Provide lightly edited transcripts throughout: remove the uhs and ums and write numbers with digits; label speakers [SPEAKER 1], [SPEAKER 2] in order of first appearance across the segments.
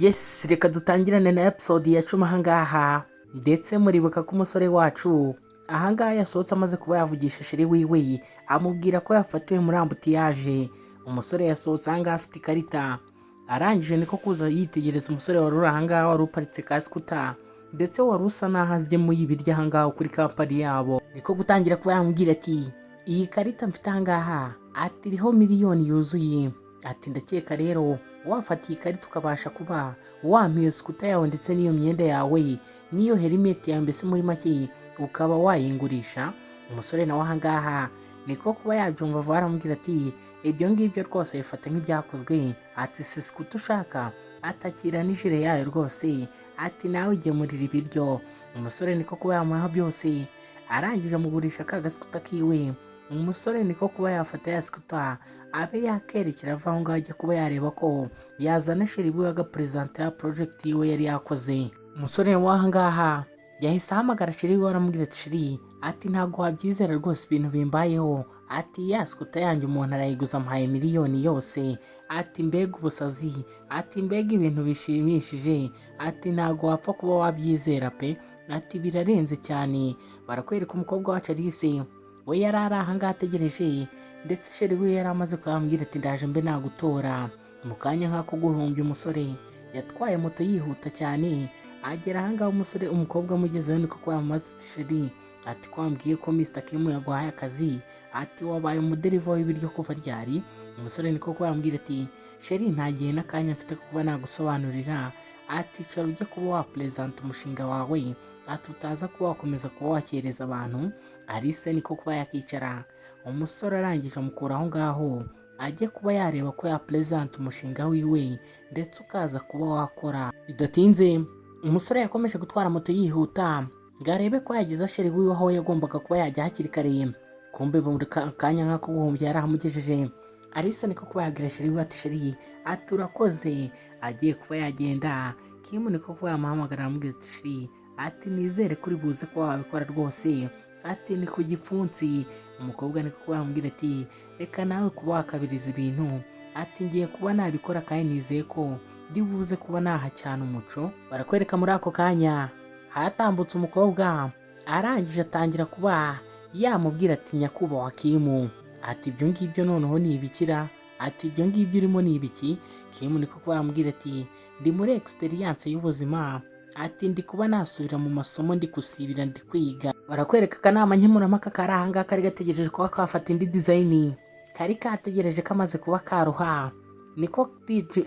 [SPEAKER 1] Yes, reka dutangirane na episode ya 10 ahangaha. Ndetse muribuka ko umusore wacu ahangaha yasohotse amaze kuba yavugisha chéri wiwe, amubwira ko yafatiwe muri embouteillage. Umusore yasohotse ahangaha afite ikarita, arangije niko kuza yitegereza umusore wari uri ahangaha, wari uparitse ka scooter, ndetse wari usa n'aho agemuye ibiryo ahangaha kuri company yabo. Niko gutangira kuba yamubwira ati: "Iyi karita mfite ahangaha," ati, "iriho miliyoni yuzuye," ati, "ndakeka rero wafata iyi karita ukabasha kuba wampa iyo scooter yawe, ndetse n'iyo myenda yawe, n'iyo helmet yawe, mbese muri make ukaba wayingurisha." Umusore nawe ahangaha niko kuba yabyumva vuba, aramubwira ati: "Ibyo ngibyo rwose bifata nk'ibyakozwe," ati, "si scooter ushaka?" Atakira n'ijire yayo rwose, ati: "Nawe igemurira ibiryo." Umusore niko kuba yamuha byose, arangije amugurisha ka gascooter kiwe. Umusore niko kuba yafata ya scooter, abe yakerekera ava aho ngaho, ajya kuba yareba ko yazana chéri wiwe, agaperezanta ya project yiwe yari yakoze. Umusore w'aha ngaha yahise ahamagara chéri wiwe, aramubwira ati: "Chéri," ati, "ntabwo wabyizera rwose ibintu bimbayeho," ati, "ya scooter yanjye umuntu arayiguza, amuhaye miliyoni yose," ati, "mbega ubusazi," ati, "mbega ibintu bishimishije," ati, "ntabwo wapfa kuba wabyizera pe," ati, "birarenze cyane." Barakwereka umukobwa wacu Alice, we yari ari ahangaha ategereje, ndetse chéri we yari amaze kuyambwira ati: "Ndaje mbe nagutora." Mu kanya nk'ako guhumbya, umusore yatwaye moto yihuta cyane, agera ahangaha. Umusore, umukobwa amugezeho, niko kuba yamaze: "Chéri," ati, "kwambwiye ko Mr Kim yaguhaye akazi," ati, "wabaye umuderiva w'ibiryo kuva ryari?" Umusore niko kuba yambwira ati: "Chéri, nta gihe n'akanya mfite ko kuba nagusobanurira," ati, "icara ujye kuba waperezanta umushinga wawe," ati, "utaza kuba wakomeza kuba wakereza abantu." Alice niko kuba yakicara, umusore arangije amukura aho ngaho, ajye kuba yareba ko yaperezanta umushinga wiwe, ndetse ukaza kuba wakora. Bidatinze umusore yakomeje gutwara moto yihuta ngo arebe ko yageza chéri wiwe aho yagombaga kuba yajya hakiri kare. Kumbe buri kanya nk'ako guhumbya yari ahamugejeje. Alice niko kuba yabwira chéri wiwe ati: "Chéri," ati, "urakoze." Agiye kuba yagenda, Kim niko kuba yamuhamagara, aramubwira ati: "Chéri," ati, "nizere ko uri buze kuba wabikora rwose," ati, "ni ku gipfunsi." Umukobwa niko kuba yamubwira ati: "Reka nawe kuba wakabiriza ibintu," ati, "ngiye kuba nabikora kandi nizeye ko ndi buze kuba nahacyana umuco." Barakwereka muri ako kanya hatambutse umukobwa, arangije atangira kuba yamubwira ati: "Nyakubahwa Kim," ati, "ibyo ngibyo noneho ni ibikira?" Ati: "Ibyo ngibyo urimo ni ibiki?" Kim niko kuba yamubwira ati: "Ndi muri experience y'ubuzima," ati, "ndi kuba nasubira mu masomo, ndi gusibira, ndi kwiga." Barakwereka akanama nkemurampaka kari ahangaha, kari gategereje kuba kafata indi design, kari kategereje kamaze kuba karuha. Niko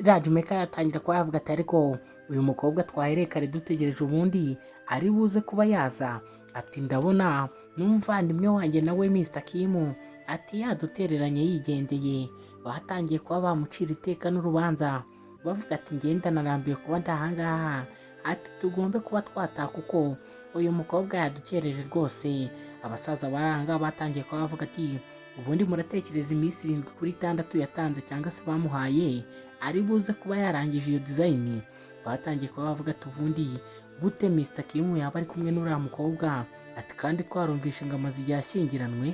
[SPEAKER 1] Rajimeka yatangira kuba yavuga ati: "Ariko uyu mukobwa twahereye kare dutegereje, ubundi ari buze kuba yaza?" Ati: "Ndabona n'umuvandimwe wanjye nawe Mr Kim," ati, "yadutereranye yigendeye." Batangiye kuba bamucira iteka n'urubanza, bavuga ati: "Ngenda narambiwe kuba ndi ahangaha," ati, "tugombe kuba twataha kuko uyu mukobwa yadukereje rwose." Abasaza bari ahangaha batangiye kuba bavuga ati: "Ubundi muratekereza iminsi 7 kuri 6 yatanze cyangwa se bamuhaye ari buze kuba yarangije iyo design?" Batangiye kuba bavuga ati: "Ubundi gute Mr Kim yaba ari kumwe n'uriya mukobwa?" Ati: "Kandi twarumvishe ngo amaze igihe ashyingiranwe."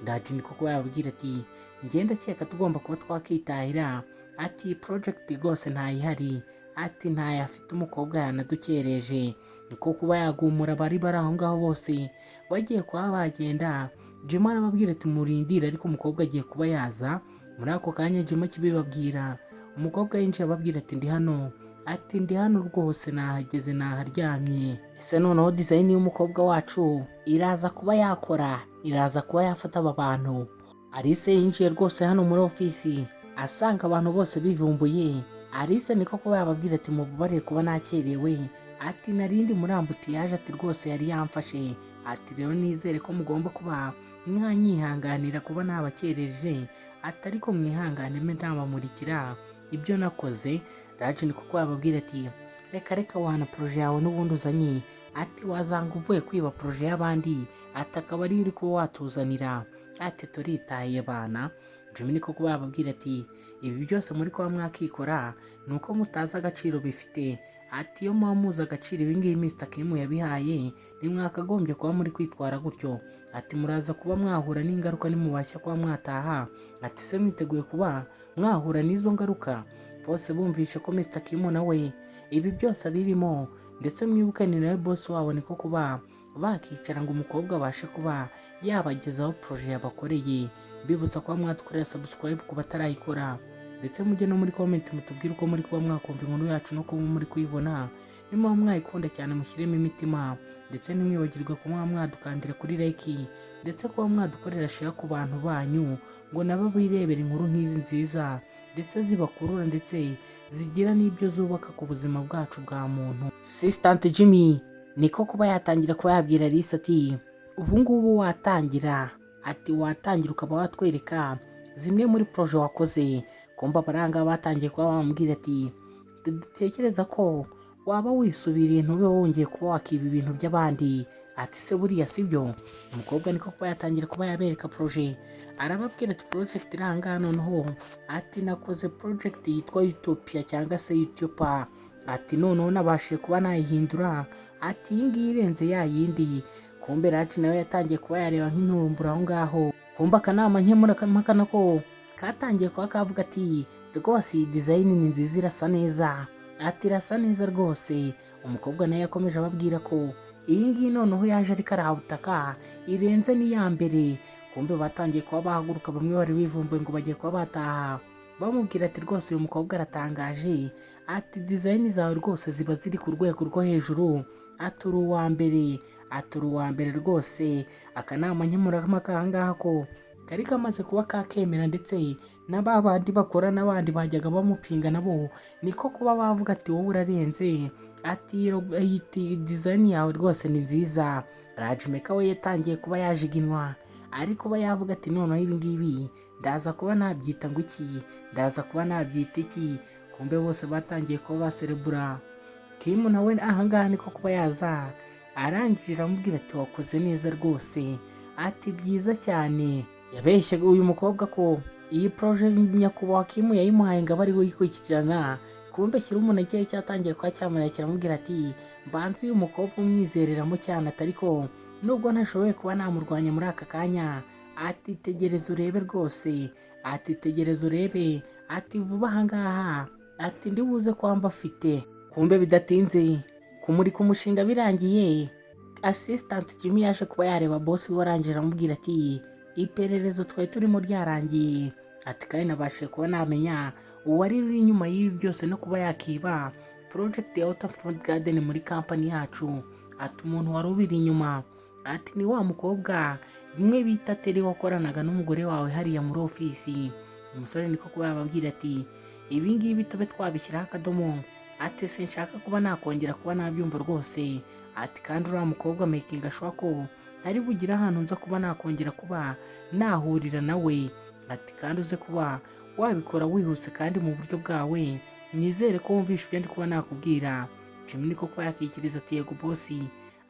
[SPEAKER 1] Ndaji niko kuba yababwira ati: "Ngenda ndakeka tugomba kuba twakitahira," ati, "iyi project rwose ntayihari," ati, "ntayo afite, umukobwa yanadukereje." Niko kuba yagumura abari bari aho ngaho bose bagiye kuba bagenda. Jim arababwira ati: "Murindire, ariko umukobwa agiye kuba yaza." Muri ako kanya Jim akibibabwira, umukobwa yinjiye ababwira ati: "Ndi hano," ati, "ndi hano rwose, nahageze, naharyamye." Ese noneho design y'umukobwa wacu iraza kuba yakora, iraza kuba yafata aba bantu? Alice yinjiye rwose hano muri ofisi, asanga abantu bose bivumbuye. Alice niko kuba yababwira ati: "Mubabarire kuba nakerewe," ati, "narindi muri embouteillage," ati, "rwose yari yamfashe," ati, "rero nizere ko mugomba kuba mwanyihanganira kuba nabakereje," ati, "ariko mwihangane mbe ndabamurikira ibyo nakoze." Raje niko kuba yababwira ati: "Reka reka, wana projet yawe n'ubundi uzanye," ati, "wazanga uvuye kwiba projet y'abandi," ati, "akaba ariyo uri kuba watuzanira," ati, "turitahiye bana." Jimmy niko kuba yababwira ati: "Ibi byose muri kuba mwakikora ni uko mutazi agaciro bifite," ati, "iyo muba muzi agaciro ibi ngibi Mr Kim yabihaye, ntimwakagombye kuba muri kwitwara gutyo," ati, "muraza kuba mwahura n'ingaruka nimubasha kuba mwataha," ati, "se mwiteguye kuba mwahura n'izo ngaruka?" Bose bumvishe ko Mr Kim nawe Ibi byose abirimo, ndetse mwibuke ni nawe boss wabo. Niko kuba bakicara ngo umukobwa abashe kuba yabagezaho projet yabakoreye. Mbibutsa kuba mwadukorera subscribe ku batarayikora, ndetse mujye no muri comment mutubwire uko muri kuba mwakumva inkuru yacu no kuba muri kuyibona. Niba mwayikunda cyane, mushyiremo imitima, ndetse ntimwibagirwe kuba mwadukandira kuri like, ndetse kuba mwadukorera share ku bantu banyu ngo nabo birebere inkuru nk'izi nziza, ndetse zibakurura, ndetse zigira n'ibyo zubaka ku buzima bwacu bwa muntu. Assistant Jimmy niko kuba yatangira kuba yabwira Alice ati: "Ubu ngubu watangira," ati: "watangira ukaba watwereka zimwe muri projet wakoze." Kumva abaranga batangiye kuba bamubwira ati: "Dutekereza ko waba wisubiriye, ntube wongeye kuba wakiba ibintu by'abandi." Ati: "Se buriya sibyo?" Umukobwa niko kuba yatangira kuba yabereka projet, arababwira ati: "Project iri ahangaha noneho," ati: "nakoze project yitwa Utopia cyangwa se Utopia," ati: "noneho nabashije kuba nayihindura," ati: "iyi ngiyi irenze ya yindi." Kumbe Raji nawe yatangiye kuba yareba nk'intumburo aho ngaho. Kumbe akanama nkemurampaka nako katangiye kuba kavuga ati: "Rwose iyi design ni nziza, irasa neza," ati: "irasa neza rwose." Umukobwa nawe yakomeje ababwira ko iyi ngiyi noneho yaje ariko arahabutaka, irenze n'iya mbere. Kumbe batangiye kuba bahaguruka, bamwe bari bivumbuye ngo bagiye kuba bataha, bamubwira ati: "Rwose uyu mukobwa aratangaje," ati: "design zawe rwose ziba ziri ku rwego rwo hejuru," ati: "uri uwa mbere," ati: "uri uwa mbere rwose." Akanama nkemurampaka aha ngaha ko kari kamaze kuba kakemera, ndetse na ba bandi bakora n'abandi bajyaga bamupinga nabo niko kuba bavuga ati: "Wowe urarenze," ati: "iyi design yawe rwose ni nziza." Rajimeka we yatangiye kuba yajiginwa, ari kuba yavuga ati: "Noneho ibi ngibi ndaza kuba nabyita ngo iki? Ndaza kuba nabyita iki?" Kumbe bose batangiye kuba baserebura. Kimu nawe ahangaha niko kuba yaza, arangije aramubwira ati: "Wakoze neza rwose," ati: "byiza cyane." Yabeshyaga uyu mukobwa ko iyi projet nyakubahwa Kimu yayimuhaye ngo abe ariwe uyikurikirana. Kumbe kiri umuntu agiye cyatangiye kuba cyamunanira, kiramubwira ati: "Mbanze uyu mukobwa umwizereramo cyane," atari ko nubwo ntashoboye kuba namurwanya muri aka kanya, ati: "Tegereza urebe rwose," ati: "tegereza urebe," ati: "vuba ahangaha," ati: "ndi buze kwamba afite." Kumbe bidatinze, kumurika umushinga birangiye, Assistant Jimmy yaje kuba yareba boss we, warangije aramubwira ati: "Iperereza twari turimo ryarangiye," ati: "kandi nabashije kuba namenya uwari uri inyuma y'ibi byose no kuba yakiba project ya Waterfront Garden muri company yacu," ati: "umuntu wari ubiri inyuma," ati: "ni wa mukobwa bimwe bita Teri wakoranaga n'umugore wawe hariya muri ofisi." Umusore niko kuba yababwira ati: "Ibi ngibi tube twabishyiraho akadomo," ati: "sinshaka kuba nakongera kuba nabyumva rwose," ati: "kandi uriya mukobwa making sure ko ntari bugire ahantu nza kuba nakongera kuba nahurira nawe," ati: "kandi uze kuba wabikora wihuse kandi mu buryo bwawe. Nizere ko wumvishe ibyo ndi kuba nakubwira." Jimmy niko kuba yakikiriza ati: "Yego boss,"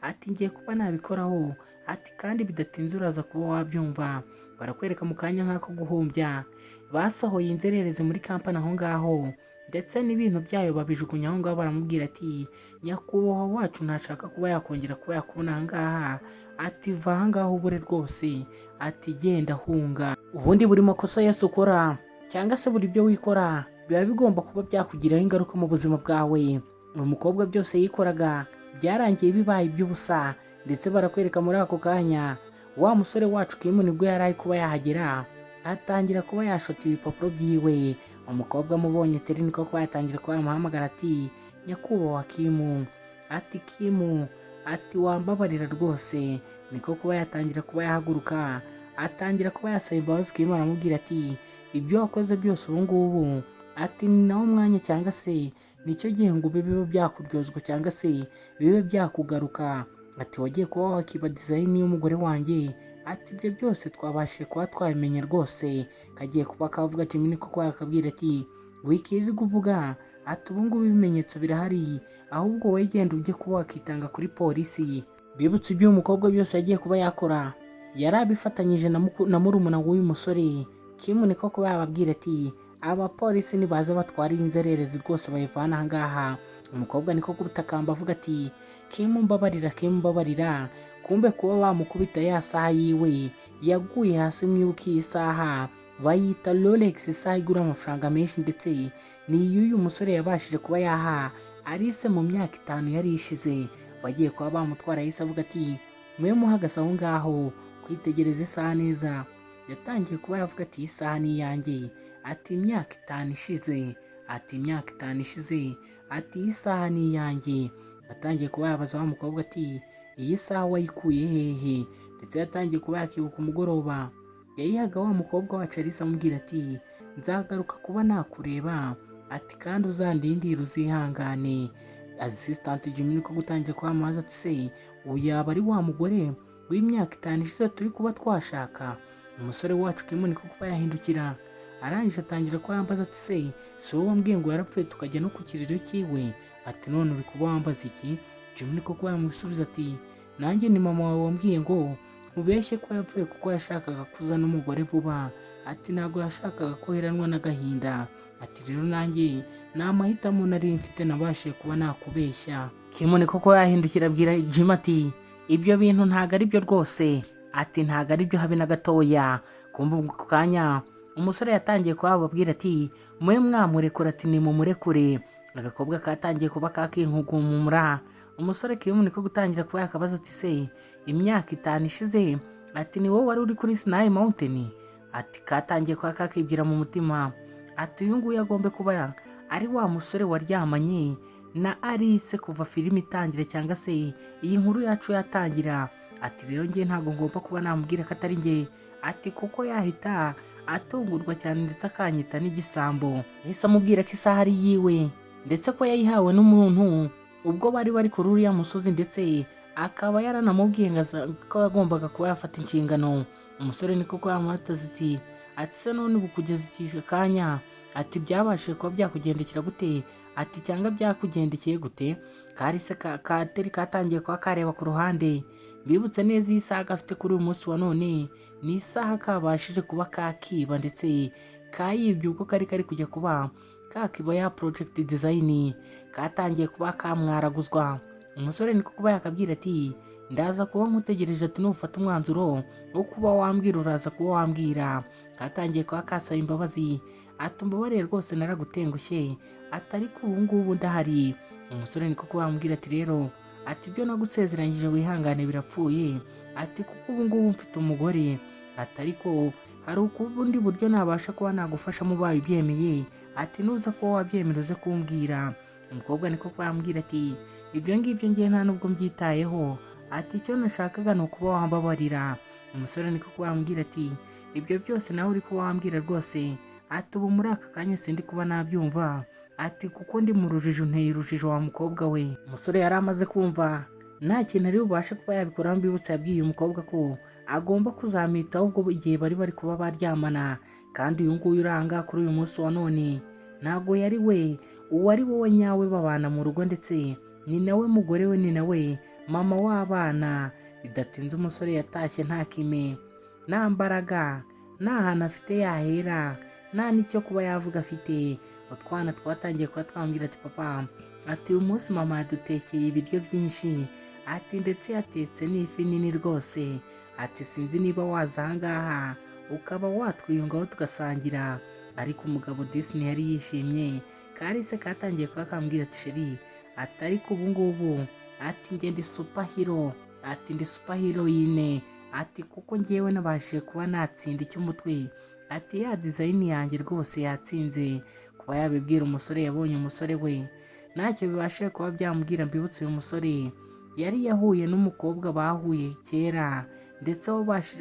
[SPEAKER 1] ati: "ngiye kuba nabikoraho," ati: "kandi bidatinze uraza kuba wabyumva." Barakwereka mu kanya nk'ako guhumbya, basohoye inzererezi muri company aho ngaho, ndetse n'ibintu byayo babijugunya aho ngaho. Baramubwira ati: "Nyakubahwa wacu ntashaka kuba yakongera kuba yakubona aha ngaha," ati: "va aha ngaha ubure rwose," ati: "genda hunga." Ubundi buri makosa yose ukora cyangwa se buri byo wikora biba bigomba kuba byakugiraho ingaruka mu buzima bwawe. Uyu mukobwa byose yikoraga byarangiye bibaye iby'ubusa. Ndetse barakwereka muri ako kanya wa musore wacu Kimu nibwo yari ari kuba yahagera, atangira kuba yashota ibipapuro byiwe. Umukobwa amubonye Teri niko kuba yatangira kuba yamuhamagara ati: "Nyakubahwa Kimu," ati: "Kimu," ati: "wambabarira rwose." Niko kuba yatangira kuba yahaguruka, atangira kuba yasaba imbabazi. Kimu aramubwira ati: "Ibyo wakoze byose ubu ngubu," ati: "ni nawo mwanya cyangwa se nicyo gihe ngo ube bibe byakuryozwa cyangwa se bibe byakugaruka," ati: "wagiye kuba wakiba design y'umugore wanjye," ati: "ibyo byose twabashije kuba twabimenya rwose." Kagiye kuba kavuga, Jimmy niko kuba yakabwira ati: "Wikirirwa uvuga," ati: "ubu ngubu ibimenyetso birahari, ahubwo wowe genda ujye kuba wakitanga kuri polisi." Bibutse ibyo uyu mukobwa byose yagiye kuba yakora, yari abifatanyije na murumuna w'uyu musore Kimu. Niko kuba yababwira ati: "Abapolisi nibaza batwara iyi nzererezi rwose bayivana aha ngaha." Umukobwa niko kubutakamba avuga ati: "Kimu mbabarira, Kimu mbabarira." Kumbe kuba bamukubita ya saha yiwe yaguye hasi. Mwibuke iyi saha bayita Rolex, isaha igura amafaranga menshi, ndetse ni iy'uyu musore yabashije kuba yaha Alice mu myaka 5 yari ishize. Bagiye kuba bamutwara, yahise avuga ati: "Mube muhagaze aho ngaho." Kwitegereza isaha neza, yatangiye kuba yavuga ati: "Iyi saha ni iyanjye." Ati: "Imyaka 5 ishize." Ati: "Imyaka 5 ishize." Ati: "Iyi saha ni iyanjye." Yatangiye kuba yabaza wa mukobwa ati: "Iyi saha wayikuye hehe?" Ndetse yatangiye kuba yakibuka umugoroba yayihaga wa mukobwa wacu Alice, amubwira ati: "Nzagaruka kuba nakureba." Ati: "Kandi uzandindire, uzihangane." Assistant Jimmy niko gutangira kwamaza ati: "Se ubu yaba ari wa mugore w'imyaka 5 ishize turi kuba twashaka?" Umusore wacu Kim niko kuba yahindukira, arangije atangira kuba yambaza ati: "Se si wowe wambwiye ngo yarapfuye, tukajya no ku kiriro cyiwe?" Ati: "None uri kuba wambaza iki?" Jimmy niko kuba yamusubiza ati: "Nanjye ni mama wawe wambwiye ngo nkubeshye ko yapfuye, kuko yashakaga kuzana umugore vuba." Ati: "Ntabwo yashakaga ko heranwa n'agahinda." Ati: "Rero nanjye ni amahitamo nari mfite, nabashije kuba nakubeshya." Kim niko kuba yahindukira abwira Jimmy ati: "Ibyo bintu ntabwo ari byo rwose." Ati: "Ntabwo ari byo habe na gatoya." Kumva ubwo ako kanya umusore yatangiye kuba bababwira ati: "Mube mwamurekura." Ati: "Nimumurekure." Agakobwa katangiye kuba kakinkugumura. Umusore Kim niko gutangira kuba yakabaza ati: "Se imyaka 5 ishize," ati, "ni wowe wari uri kuri Sinai Mountain?" Ati katangiye kuba kakibwira mu mutima ati: "Uyu nguyu agombe kuba ari wa musore waryamanye na Alice kuva filime itangira, cyangwa se iyi nkuru yacu yatangira." Ati: "Rero njye ntabwo ngomba kuba namubwira ko atari njye." Ati: "Kuko yahita atungurwa cyane, ndetse akanyita n'igisambo." Yahise amubwira ko isaha ari yiwe, ndetse ko yayihawe n'umuntu ubwo bari bari kuri uriya musozi, ndetse akaba yaranamubwiye ngo ko yagombaga kuba yafata inshingano. Umusore niko ko yamuhataza ati: "Se none ubu kugeza iki kanya," ati, "byabashije kuba byakugendekera gute?" Ati: "Cyangwa byakugendekeye gute?" Kari se kateri katangiye kuba kareba ku ruhande. Bibutse neza iyi saha gafite kuri uyu munsi wa none, ni isaha kabashije kuba kakiba, ndetse kayibye ubwo kari kari kujya kuba kakiba ya project design. Katangiye kuba kamwaraguzwa. Umusore niko kuba yakabwira ati: "Ndaza kuba nkutegereje." Ati: "Nufata umwanzuro wo kuba wambwira, uraza kuba wambwira." Katangiye kuba kasaba imbabazi ati: "Umbabarire rwose, naragutengushye." Ati: "Ariko ubu ngubu ndahari." Umusore niko kuba yamubwira ati: "Rero," ati, "ibyo nagusezeranyije wihangane birapfuye." Ati: "Kuko ubu ngubu mfite umugore." Ati: "Ariko hari ukubundi buryo nabasha kuba nagufashamo ubaye ubyemeye." Ati: "Nuza kuba wabyemera uze kumbwira." Umukobwa niko kuba yambwira ati: "Ibyo ngibyo ngiye nta nubwo mbyitayeho." Ati: "Icyo nashakaga ni ukuba wambabarira." Umusore niko kuba yambwira ati: "Ibyo byose nawe uri kuba wambwira rwose," ati, "ubu muri aka kanya sindi kuba nabyumva." Ati: "Kuko ndi mu rujijo, nteye urujijo wa mukobwa we." Umusore yari amaze kumva nta kintu ari bubashe kuba yabikoraho. Mbibutsa, yabwiye uyu mukobwa ko agomba kuzamwitaho ubwo igihe bari bari kuba baryamana, kandi uyu nguyu uranga kuri uyu munsi wa none ntabwo yari we uwo ari wowe nyawe babana mu rugo, ndetse ni nawe mugore we, ni nawe mama w'abana. Bidatinze umusore yatashye nta kime, nta mbaraga, nta hantu afite yahera, nta n'icyo kuba yavuga afite. Utwana twatangiye kuba twambwira ati: "Papa," ati, "uyu munsi mama yadutekeye ibiryo byinshi," ati, "ndetse yatetse n'ifi nini rwose." Ati: "Sinzi niba waza ahangaha ukaba watwiyungaho tugasangira." Ariko umugabo disi yari yishimye. Kari se katangiye kuba kambwira ati: "Chéri," ati, "ariko ubu ngubu," ati, "njye ndi superhero." Ati: "Ndi superheroine." Ati: "Kuko ngewe nabashije kuba natsinda icy'umutwe." Ati: "Ya design yanjye rwose yatsinze." Kuba yabibwira umusore, yabonye umusore we ntacyo bibashije kuba byamubwira. Mbibutse, uyu musore yari yahuye n'umukobwa bahuye kera, ndetse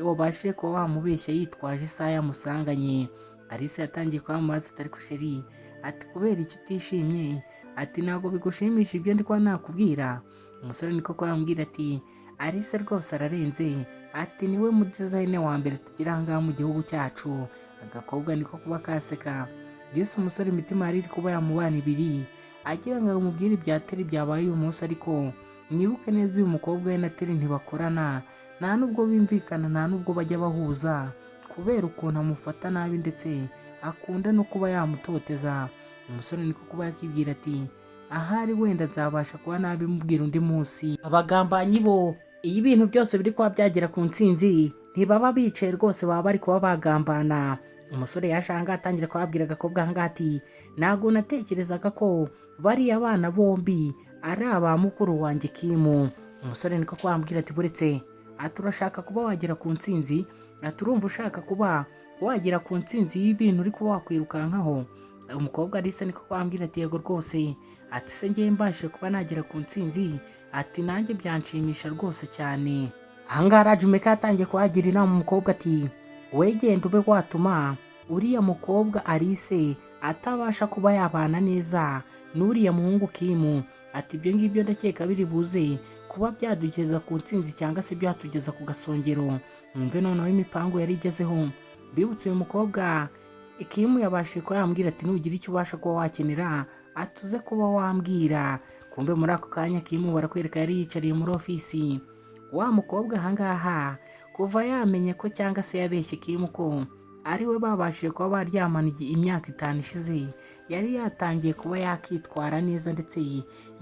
[SPEAKER 1] wabashije kuba wamubeshya yitwaje isaha yamusanganye. Alice yatangiye kuba ati: "Ariko chéri," ati, "kubera iki utishimye?" Ati: "Ntabwo bigushimisha ibyo ndi kuba nakubwira?" Umusore niko kuba yamubwira ati: "Alice rwose ararenze." Ati: "Niwe mu designer wa mbere tugira aha ngaha mu gihugu cyacu." Agakobwa niko kuba kaseka. Mbese umusore imitima yari iri kuba yamubana ibiri, agira ngo amubwire ibya Teri byabaye uyu munsi. Ariko mwibuke neza, uyu mukobwa we na Teri ntibakorana, nta nubwo bimvikana, nta nubwo bajya bahuza, kubera ukuntu amufata nabi, ndetse akunda no kuba yamutoteza. Umusore niko kuba yakibwira ati: "Ahari wenda nzabasha kuba nabimubwira undi munsi." Abagambanyi bo, iyo ibintu byose biri kuba byagera ku ntsinzi, ntibaba bicaye rwose, baba bari kuba bagambana. Umusore yaje ahangaha atangira kubabwira agakobwa ahangaha ati: "Ntabwo natekerezaga ko bariya bana bombi ari aba mukuru wanjye Kimu." Umusore niko kubambwira ati: "Buretse," ati, "urashaka kuba wagera ku ntsinzi," ati, "urumva ushaka kuba wagera ku ntsinzi y'ibintu uri kuba wakwirukankaho?" Umukobwa Alice niko kubambwira ati: "Yego rwose," ati, "se ngewe mbashije kuba nagera ku ntsinzi," ati, "nanjye byanshimisha rwose cyane." Ahangaha Rajumeka yatangiye kuhagira inama umukobwa ati: "Wegenda ube watuma uriya mukobwa Alice atabasha kuba yabana neza n'uriya muhungu Kimu," ati, "ibyo ngibyo ndakeka biri buze kuba byadugeza ku ntsinzi cyangwa se byatugeza ku gasongero." Mwumve noneho imipango yari igezeho. Bibutse uyu mukobwa Kimu yabashije kuba yambwira ati: "Nugira icyo ubasha kuba wakenera," atuze kuba wambwira. Kumbe muri ako kanya Kimu barakwereka yari yicariye muri ofisi. Wa mukobwa ahangaha kuva yamenye ko cyangwa se yabeshye Kimu ko ari we babashije kuba baryamana imyaka 5 ishize, yari yatangiye kuba yakitwara neza ndetse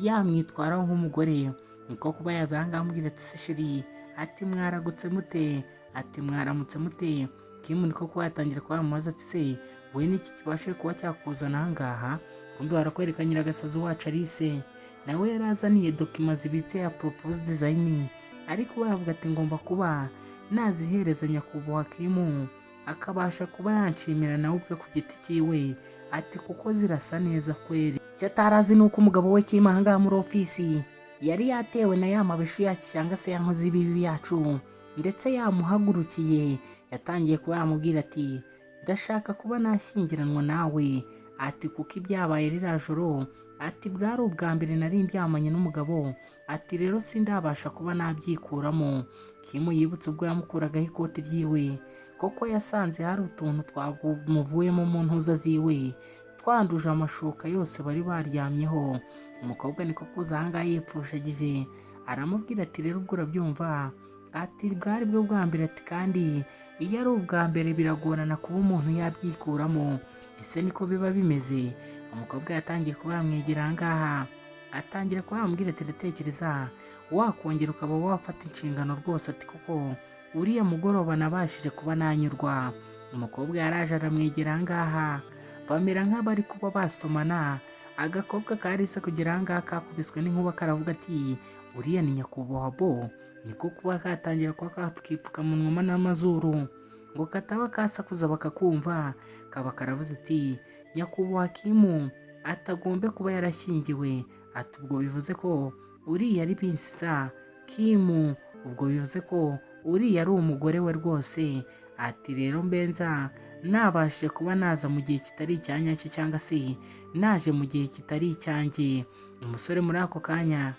[SPEAKER 1] yamwitwaraho nk'umugore. Niko kuba yaza ahangaha amubwira ati: "Se chérie," ati, "mwaragutse mute?" Ati: "Mwaramutse mute?" Kimu niko kuba yatangira kuba yamubaza ati: "Se we niki kibashe kuba cyakuzana ahangaha?" Kumbe barakwereka nyiragasazi wacu Alice nawe yari azaniye document zibitse ya proposed design, ariko bavuga ati: "Ngomba kuba nazihereza nyakubahwa Kimu akabasha kuba yanshimira nawe ubwe ku giti cyiwe," ati, "kuko zirasa neza kweri." Icyo atarazi ni uko umugabo we Kimu ahangaha muri ofisi yari yatewe na ya mabeshu yacu cyangwa se ya nkozi y'ibibi yacu, ndetse yamuhagurukiye. Yatangiye kuba yamubwira ati: "Ndashaka kuba nashyingiranwa nawe," ati, "kuko ibyabaye ririya joro," ati, "bwari ubwa mbere nari ndyamanye n'umugabo," ati, "rero sindabasha kuba nabyikuramo." Kimu yibutse ubwo yamukuragaho ikoti ryiwe, koko yasanze hari utuntu twamuvuyemo mu ntuza ziwe twanduje amashuka yose bari baryamyeho. Umukobwa niko kuza ahangaha yipfushagije aramubwira ati: "Rero ubwo urabyumva," ati, "bwari bwo bwa mbere," ati, "kandi iyo ari ubwa mbere biragorana kuba umuntu yabyikuramo. Ese niko biba bimeze?" Umukobwa yatangiye kuba yamwegera ahangaha atangira kuba yamubwira ati: "Ndatekereza wakongera ukaba wafata inshingano rwose," ati, "kuko uriya mugoroba nabashije kuba nanyurwa." Umukobwa yaraje aramwegera ahangaha bamera nk'abari kuba basomana. Agakobwa karise kugera ahangaha kakubiswe n'inkuba, karavuga ati: "Uriya ni nyakubahwa bo." Niko kuba katangira kuba kakipfuka munwa n'amazuru ngo kataba kasakuza bakakumva. Kaba karavuze ati: "Nyakubahwa Kimu atagombe kuba yarashyingiwe," ati, "ubwo bivuze ko uriya ari Binsisa Kimu, ubwo bivuze ko uriya ari umugore we rwose," ati, "rero mbenza nabashije kuba naza mu gihe kitari icya nyacyo cyangwa se naje mu gihe kitari icyanjye." Umusore muri ako kanya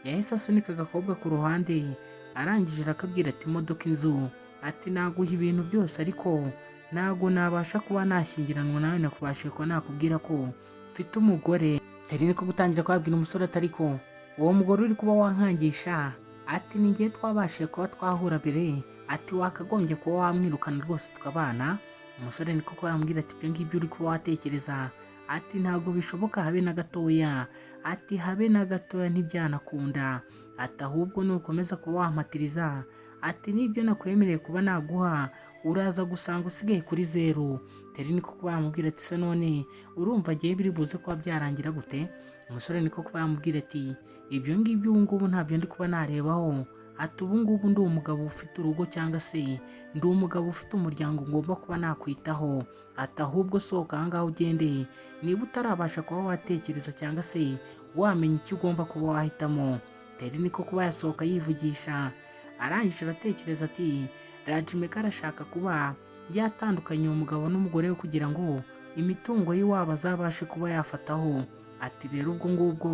[SPEAKER 1] yahise asunika agakobwa ku ruhande, arangije arakabwira ati: "Imodoka, inzu," ati, "naguha ibintu byose, ariko ntabwo nabasha kuba nashyingiranwa nawe, nakubashije kuba nakubwira ko mfite umugore." Teri niko gutangira kubabwira umusore ati: "Ariko uwo mugore uri kuba wankangisha," ati, "ni ngewe twabashije kuba twahura mbere," ati, "wakagombye kuba wamwirukana rwose tukabana." Umusore niko kuba yamubwira ati: "Ibyo ngibyo uri kuba watekereza," ati, "ntabwo bishoboka habe na gatoya," ati, "habe na gatoya ntibyanakunda," ati, "ahubwo nukomeza kuba wampatiriza," ati, "n'ibyo nakwemereye kuba naguha uraza gusanga usigaye kuri zeru." Teri niko kuba yamubwira ati: "Se none urumva agiye biri buze kuba byarangira gute?" Umusore niko kuba yamubwira ati: "Ibyo ngibyo ubu ngubu ntabyo ndi kuba narebaho," ati, "ubu ngubu ndi umugabo ufite urugo cyangwa se ndi umugabo ufite umuryango ngomba kuba nakwitaho," ati, "ahubwo sohoka aha ngaha ugende niba utarabasha kuba watekereza cyangwa se wamenya icyo ugomba kuba wahitamo." Teri niko kuba yasohoka yivugisha, arangije aratekereza ati: "Rajimeka arashaka kuba yatandukanye uwo mugabo n'umugore we kugira ngo imitungo y'iwabo azabashe kuba yafataho," ati, "rero ubwo ngubwo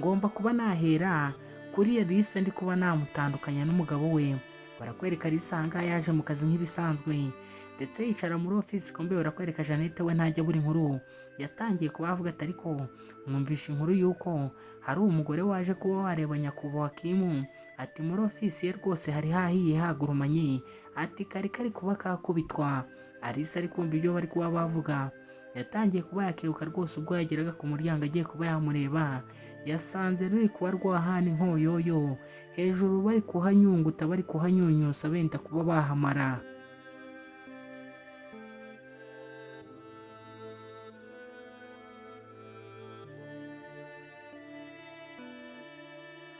[SPEAKER 1] ngomba kuba nahera kuri Elise ndi kuba namutandukanya n'umugabo we." Barakwereka Elise ahangaha yaje mu kazi nk'ibisanzwe ndetse yicara muri ofisi. Kumbe barakwereka Jeannette we ntajya abura inkuru. Yatangiye kuba avuga ati: "Ariko mwumvisha inkuru y'uko hari umugore waje kuba wareba nyakubahwa Kimu," ati, "muri ofisi ye rwose hari hahiye hagurumanye," ati, "kari kari kuba kakubitwa." Alice ari kumva ibyo bari kuba bavuga, yatangiye kuba yakibuka rwose ubwo yageraga ku muryango agiye kuba yamureba, yasanze ruri kuba rwahana inkoyoyo hejuru, bari kuhanyunguta, bari kuhanyunyusa, benda kuba bahamara.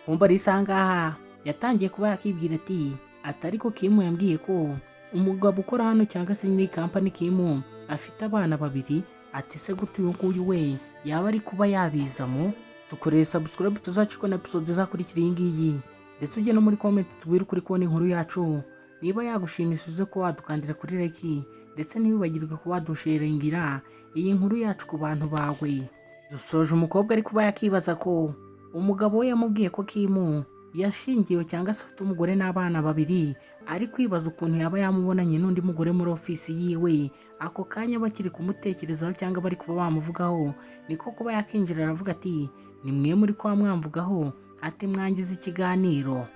[SPEAKER 1] Kumva risa ahangaha yatangiye kuba yakibwira ati atari ko Kimu yambwiye ko umugabo ukora hano cyangwa se nyiri company Kimu afite abana babiri. Ati se gute uyu nguyu we yaba ari kuba yabizamo? Dukorere subscribe tuzacikwa na episode izakurikira iyi ngiyi, ndetse ujye no muri comment tubwire ukuri kubona inkuru yacu. Niba yagushimishije, uze kuba wadukandira kuri like, ndetse ntiwibagirwe kuba wadusharingira iyi nkuru yacu ku bantu bawe. Dusoje umukobwa ari kuba yakibaza ko umugabo we yamubwiye ko Kimu yashingiwe cyangwa se afite umugore n'abana babiri. Ari kwibaza ukuntu yaba yamubonanye n'undi mugore muri ofisi yiwe. Ako kanya bakiri kumutekerezaho cyangwa bari kuba bamuvugaho, niko kuba yakinjira aravuga ati: "Ni mwe muri kwa mwamvugaho?" Ati: "Mwangiza ikiganiro."